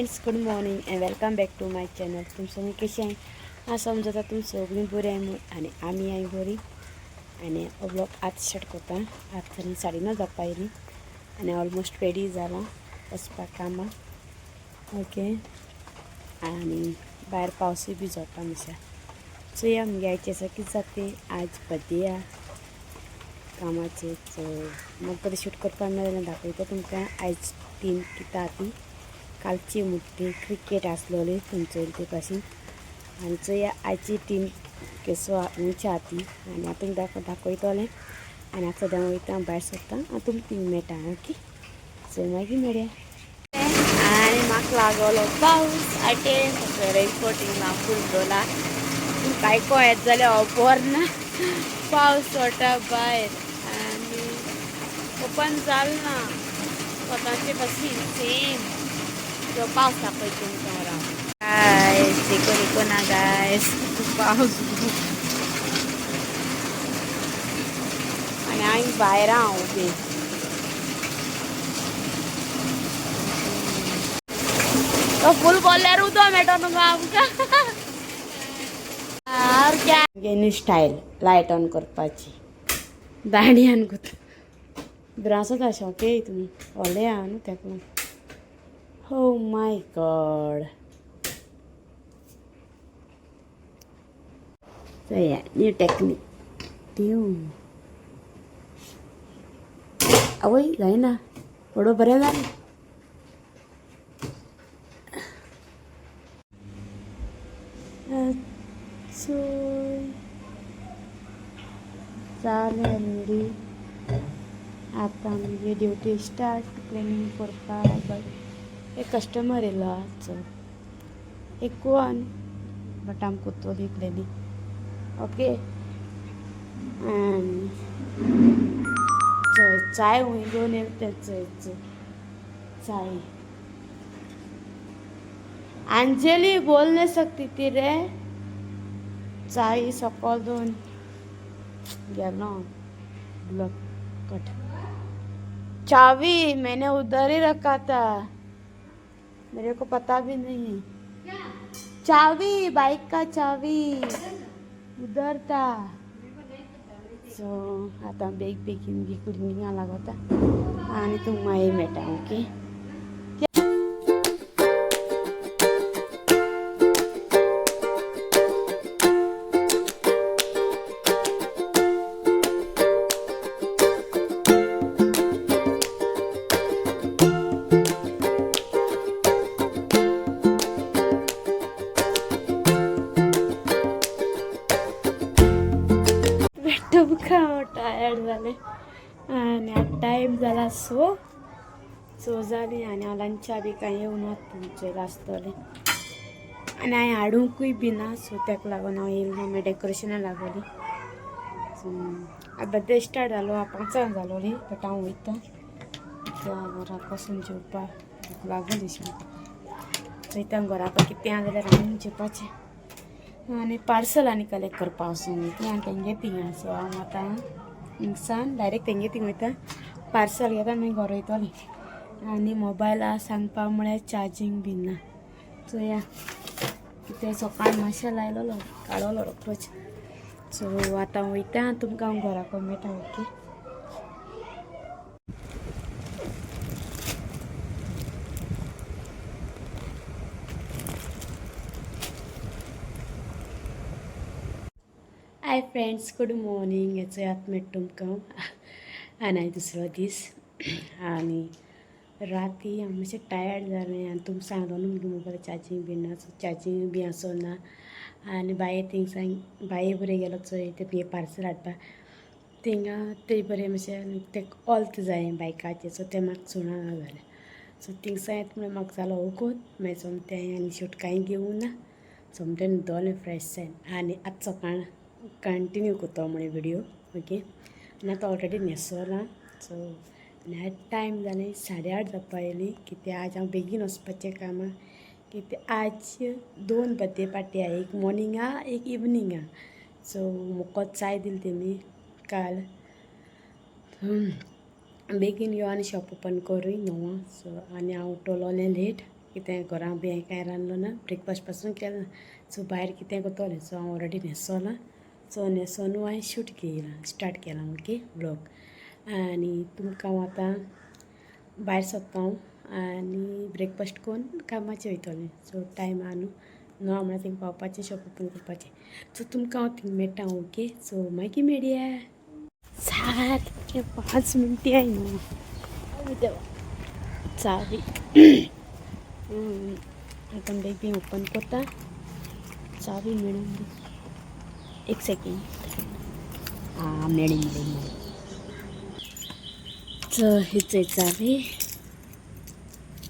Friends, good morning and welcome back to my channel. तुम सगळीं कशी आहाय? हांव समजता तुमी सगळीं बरी आहाय म्हूण आनी आमी आहाय बरी. आनी हो ब्लॉग आतां स्टार्ट करता. आतां 9:30 जावपा आयली आनी ऑलमोस्ट रेडी जालां वचपाक कामाक. ओके, आनी भायर पावसूय बी जोडटा मातशें. चोया आमगे आयचें आसा कितें जाता तें. आज बड्डे आहा कामाचेर, सो म्हाका बरें शूट करपाक मेळलें, दाखयता तुमकां आयज टीम कितें आहा ती. कालची मुट्टी क्रिकेट आसलोली तुमचे ते पासून. आनी चोया आयची टीम केसो उंची आहा ती आनी हांव तुमकां दाखयतलें. आनी आतां सद्या वयता भायर सरता, हांव तुमकां थिंग मेळटा. ओके, सो मागीर मेळया. आनी म्हाका लागलो पावस आटे रेनकोट हिंगा फूल दवरला. तुमकां आयको येत जाल्यार खबर ना, पावस पडटा भायर आनी ओपन जाल ना स्वताचे बसीन सेम. तो पावस दाखयता तुमकां राव. गायस, देखो देखो ना गायस, पावस. आनी हांव भायर हांव उबी. तो फूल बोल्ल्यार उदक मेळटो न्हू आमकां. न्यू स्टायल लायट ऑन करपाची दांडयान ब्रासत आसा. ओके, तुमी व्हडले आहा न्हू तेका लागून. Oh my God. So yeah, new technique. Tiu. आवय जायना, बरो बरें जालें. चोय जालें रेडी. आतां आमगे ड्युटी स्टार्ट, क्लिनींग करपाक. बट एक कस्टमर येयलो आजचो एक वन, बट आम कोत्तोली क्लिनींग. ओके, आनी चोय चाय हुंय घेवन येयला तें चोय. चोय चाय. अंजलि बोल नहीं सकती थी रे. चाय सकल दोन गेलो ब्लॉक कट. चाबी मैंने उधर ही रखा था, मेरे को पता भी नहीं है. चाबी, बाइक का चाबी उधर था. सो आतां बेग बेगीन क्लिनिंगा लागता आनी तुमकां मागीर मेळटा. ओके. तुमकां टायर्ड जालें आनी आतां टायम जाला सो सो जाली आनी हांव लंचा बी कांय येवना तुमचेर आसतलें आनी हांवें हाडुंकूय बी ना. सो ताका लागून हांव येयलें ना. मागीर डेकोरेशना लागोली. सो आतां बड्डे स्टार्ट जालो, 5 जालोली, बट हांव वयता त्या घराक वचून जेवपाक. भूक लागली अशी म्हाका. चोयता घरा कितें आहा जाल्यार रांदून जेवपाचें. आनी पार्सल आनी कलेक्ट करपा वचून ती आनी तेंगे थिंगा. सो हांव आतां हिंगसान डायरेक्ट तेंगे थिंग वयता, पार्सल घेता, मागीर घरा वयतलें. आनी मोबायला सांगपा म्हळ्यार चार्जींग बी ना. चोया कितें. सकाळ मातशें लायलोलो, काडलो रोखडोच. सो आतां वयता, तुमकां हांव घराक मेळटा. Okay. Hi friends, good morning. हेचो मेळटा तुमकां आनी आयज दुसरो दीस आनी राती हांव मातशें टायर्ड जालें. आनी तुमकां सांगलो न्हू म्हगे मोबायल चार्जींग बी ना. सो चार्जींग बी आसो ना. आनी बाये थिंगसान बाये बरें गेलो चोय तें तुगे पार्सल हाडपाक. थिंगा ते बरें मातशें तें ऑल्त जाय बायकाचें. सो तें म्हाका सुणा जालें. सो थिंगसान येता म्हणल्यार म्हाका जालो वगत. मागीर सोमतें आनी शूट कांय घेवूं ना, सोमतें न्हिदोलें फ्रेश जावन. आनी आतां सकाळ कंटिन्यू करता म्हळें विडियो. ओके, आनी आतां ऑलरेडी न्हेसोलां. सो आनी आयज टायम जालें 8:30 जावपा आयली. कित्याक आज हांव बेगीन वचपाचें कामाक, कित्याक आज 2 बड्डे पार्टी आहा, एक मॉर्निंग आहा, एक इवनींग आहा. सो म्हाका चाय दिली तेमी काल. बेगीन यो आनी शॉप ओपन करूय 9. सो आनी हांव उठलोलें लेट. कितें घरां बी हांवें कांय रांदलो ना, ब्रेकफास्ट पासून केलो ना. सो भायर कितें करतलें. सो हांव ऑलरेडी न्हेसोलां. सो न्हेसोनू हांवें शूट केलां, स्टार्ट केलां. ओके व्लॉग आनी तुमकां हांव आतां भायर सोदता हांव आनी ब्रेकफास्ट करून कामाचेर वयतलें. सो टायम आहा न्हू, 9 म्हळ्यार थिंग पावपाचें, शॉप ओपन करपाचें. सो तुमकां हांव थिंग मेळटा. ओके सो मागीर मेळया. सारकें 5 मिनटी I न्हू देवा. चावी आतां बेगीन ओपन करता. चावी मेळून दी, एक सेकेंड. आं मेळ्ळी मेळ्ळी मेळ्ळी. सो हीच चावी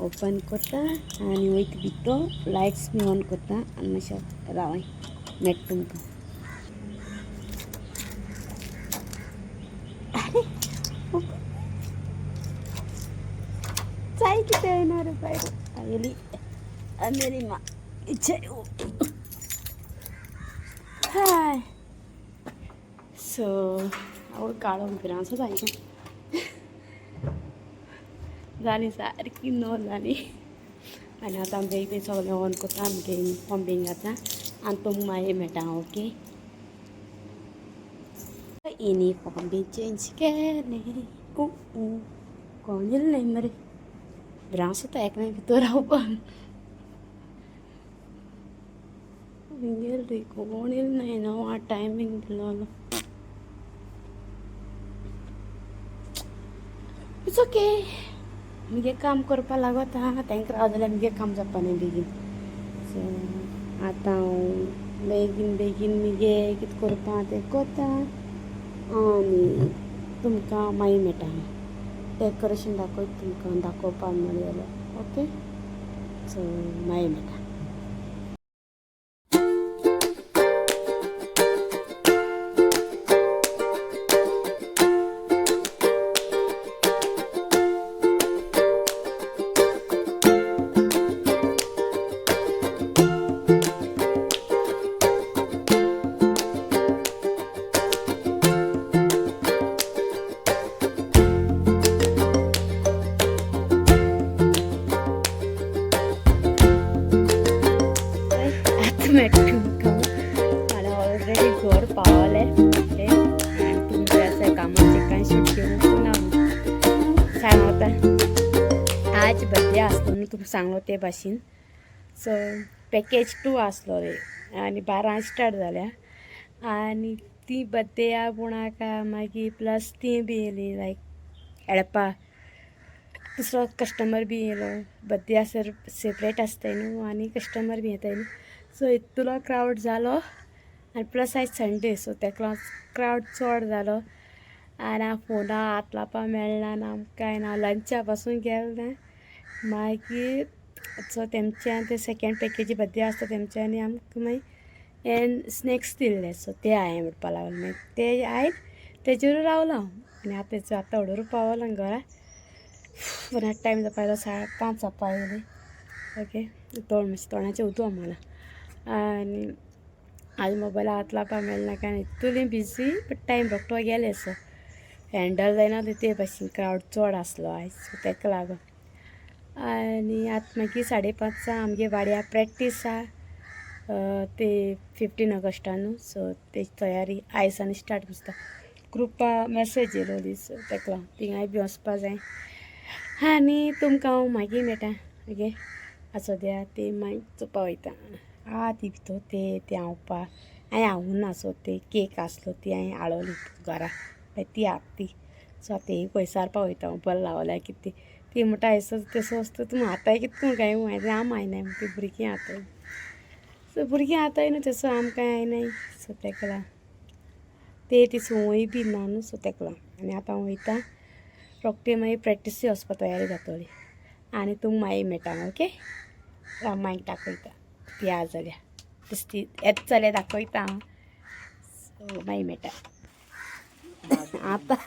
ओपन करता आनी वयता भितर, लायट्स बी ऑन करता आनी मातशें रावय, मेळटा तुमकां. चाय कितें येना रे बाय. आयली मेरी मा इच्छा. हाय, सो आवय काळो भिरांत जाय जाली, सारकी 9 जाली. आनी आतां बेगीन बेगीन सगळें ऑन करता, आमगे पंपींग जाता आनी तुमकां मागीर मेळटा. ओके, युनिफॉर्म बी चेंज केलें. कोण येयलें नाही मरे. भिरांत सुद्दां एकलें भितर रावपाक. गेल रे, कोण येयलें नाही. 9 टायमींग दिलोलो. It's okay, मुगे काम करपा लागता. तांकां राव जाल्यार मुगे काम जावपा न्ही बेगीन. सो आतां हांव बेगीन बेगीन मुगे कितें करपा तें करता आनी तुमकां मागीर मेळटा. डेकोरेशन दाखयता तुमकां, दाखोवपा मेळ्ळें जाल्यार. ओके सो मागीर मेळटा. आतां मेळटा तुमकां. आनी ऑलरेडी घर पावलें. ओके, आनी तुमचें आसा कामाचें कांय शूट घेवंक ना. सांगता, आज बड्डे आसलो न्हू, तुमकां सांगलो ते भाशेन. सो पॅकेज 2 आसलो रे आनी 12 स्टार्ट जाल्या आनी ती बड्डे कोणाक मागीर प्लस ती बी येयली लायक हेडपा. दुसरो कस्टमर बी येयलो. बड्डे आसर सेपरेट आसताय न्हू आनी कस्टमर बी येताय न्हू. सो इतलो क्रावड जालो आनी प्लस आयज संडे, सो तेका लागून क्रावड चड जालो आनी हांव फोना हात लावपा मेळना ना कांय ना. लंचा पासून गेलें ना मागीर. सो तेमच्यान ते सेकेंड पॅकेजी बड्डे आसता तेमच्यांनी आमकां मागीर एन स्नॅक्स दिल्ले. सो ते हांवें म्हणपा लागलें, मागीर ते आयज तेजेर रावलो हांव. आनी आतां आतां हडूर पावलो घरा. पण टायम जावपा आयलो, 5:30 जावपा आयली. ओके, तोंड मातशें तोंडाचें उदक म्हणा. आनी आज मोबायला हात लावपा मेळना काय, इतली बिजी, बट टायम रोखडो गेले. सो हँडल जायना ते भाशेन, क्रावड चड आसलो आयज, सो तेका लागून. आनी आतां मागीर 5:30 आमगे वाड्या प्रॅक्टीस आहा ते 15 ऑगस्टा न्हू. सो तेजी तयारी आयज आनी स्टार्ट दिसता. ग्रुपा मॅसेज येयलोली, सो तेका लागून थिंगाय बी वचपा जाय. आनी तुमकां हांव मागीर मेळटा. ओके, आतां सद्या ती मागीर चोवपा वयता. आहा ती भितर ते ते हांवपा हांवें हाडूं ना. सो ते केक आसलो ती हांवें हाडवली घरा, ती आहा ती. सो आतां ही पयसारपा वयता हांव, बरें लावल्या कितें ती म्हणटा. आयसो तसो वस्तू तुमी हाताय कितें करून काय हांवें आम आयनाय ती भुरगीं हाताय. सो भुरगीं हाताय न्हू तसो आमकां आयनाय. सो तेका लागून ते ती संवय बी ना न्हू. सो तेका लागून आनी आतां हांव वयता रोखडी, मागीर प्रॅक्टीसूय वचपा तयारी जातली आनी तुमकां मागीर मेळटा. ओके, मागीर दाखयता ती आहा जाल्यार, दिसती येता जाल्यार दाखयता हांव. सो मागीर मेळटा आतां.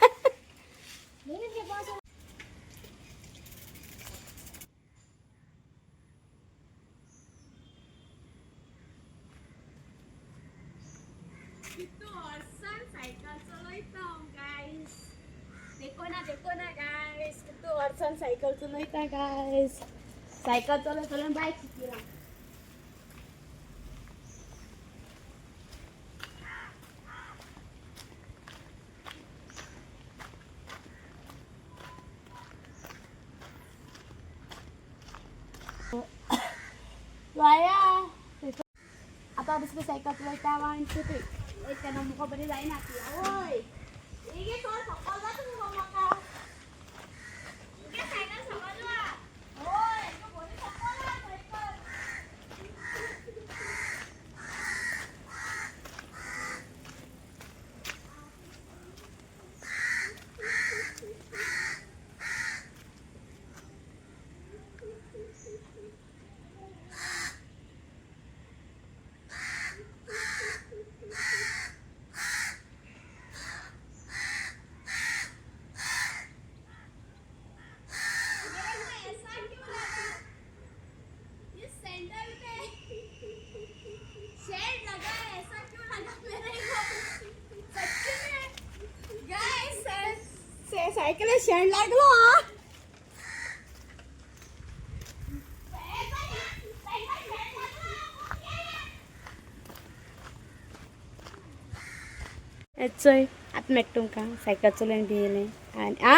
सायकल चलयता गायस, देखो ना, देखो ना गायस, कितू वर्सान सायकल चलयता गायस. सायकल चलोवन चलोवन बायक शिकला. वाया आता दुसरी सायकल चलयता. One two three. एक तेन्ना मुखो बरी जायना ती. आवय, हेगे चल, सकल जाता मुगो म्हाका. सायकल सकल. होय, बरी सकल सायकल. ऐसा क्यों लगा? ये सेंटर पे शेड लगा है, ऐसा क्यों लगा मेरे को? सच्ची में गाइस, सायकल शेण लागलो हा. चोय, आतां मेळटा तुमकां. सायकल चलोवन बी येयलें आनी आ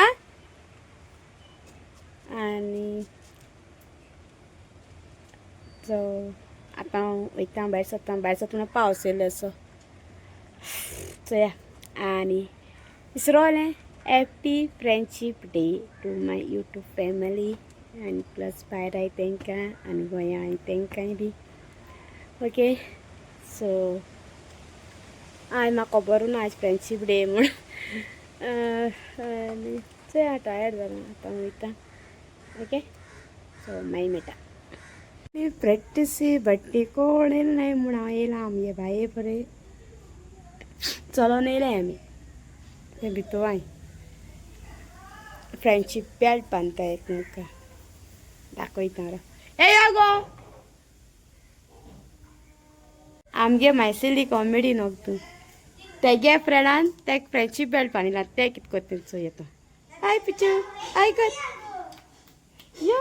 आनी सो आतां हांव वयता, भायर सरता. भायर सरता म्हणल्यार पावस येयलो असो. चोया, आनी विसरोलें, happy Friendship Day to my YouTube family आनी प्लस भायर आय तांकां आनी गोंया आय तांकांय बी. ओके, सो आयज म्हाका खबरू ना आयज फ्रेंडशीप डे म्हूण. आनी चोया, टायर्ड जालां, आतां वयता. ओके, सो मागीर मेळटा. प्रॅक्टीस बट्टी कोण येयलो नाय म्हूण हांव येयलां आमगे बाये बरें चलोन येयले आमी. ते भितर I friendship belt बांदता एक मुखार दाखयता. ए यो गो, आमगे मायसली कॉमेडी न्हू तूं. तेगे फ्रेंडान तेक फ्रेंडशीप बेल्ट बांदिला. ते कित करता चोय येता. हाय पिचू, हाय कर, यो.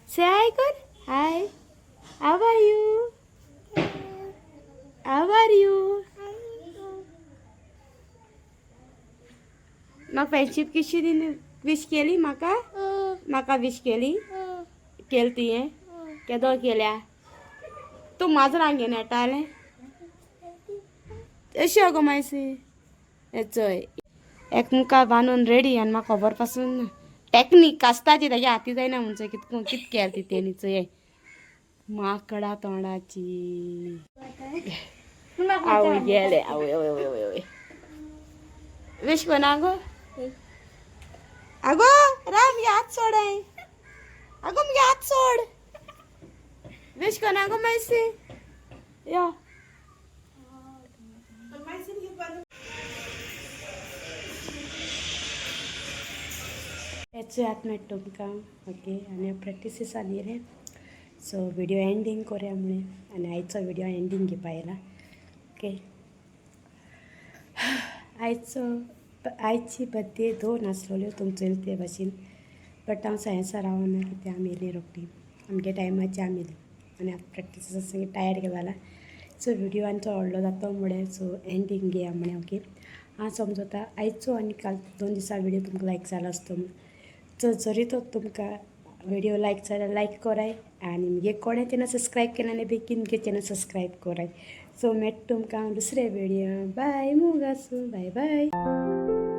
Say hi कर. Hi. How are you? How are you? म्हाका फ्रेंडशीप कशी दिन विश केली म्हाका? म्हाका विश केली? केली तुवें? केदो केल्या तूं? माजरांक घेवन येतालें अशी गो मायसी. हे चोय, एक मुखार बांदून रेडी आनी म्हाका खबर पासून ना. टॅक्नीक आसताची तेज्या हाती जायना म्हणचो. कितको कित केलें ती तेणी चोय. माकडा तोंडाची. आवय गेले. आवय आवय आवय आवय आवय, विश कोणा गो? आगो राम, मुगे हात सोड. आगो, मुगे हात सोड. विश कोणा गो मायसी? यो. हेचो आतां मेळटा तुमकां. ओके, आनी प्रॅक्टीस आनी रे, सो व्हिडियो एंडींग करया म्हळें आनी आयचो व्हिडियो एंडींग घेवपा येयला. ओके, आयचो आयची बड्डे दोन आसलेल्यो तुमचो ते भाशेन, बट हांव सायन्सा रावना कित्याक आमी येयली रोखडी, आमगे टायमाची आमी येयली आनी आतां प्रॅक्टीस टायर्ड जाला. सो व्हिडियो आनी चड व्हडलो जातो म्हळें, सो एंडींग घेया म्हळें. ओके, हांव समजता आयचो आनी काल 2 दिसां व्हिडियो तुमकां लायक जाला आसतो म्हूण. सो जरी तो तुमकां व्हिडियो लायक जाल्यार लायक कराय आनी मुगे कोणें चॅनल सबस्क्रायब केलें जाल्यार बेगीन मुगे चॅनल सबस्क्रायब कराय. सो मेळटा तुमकां दुसरे व्हिडियो. बाय, मोग आसूं. बाय बाय.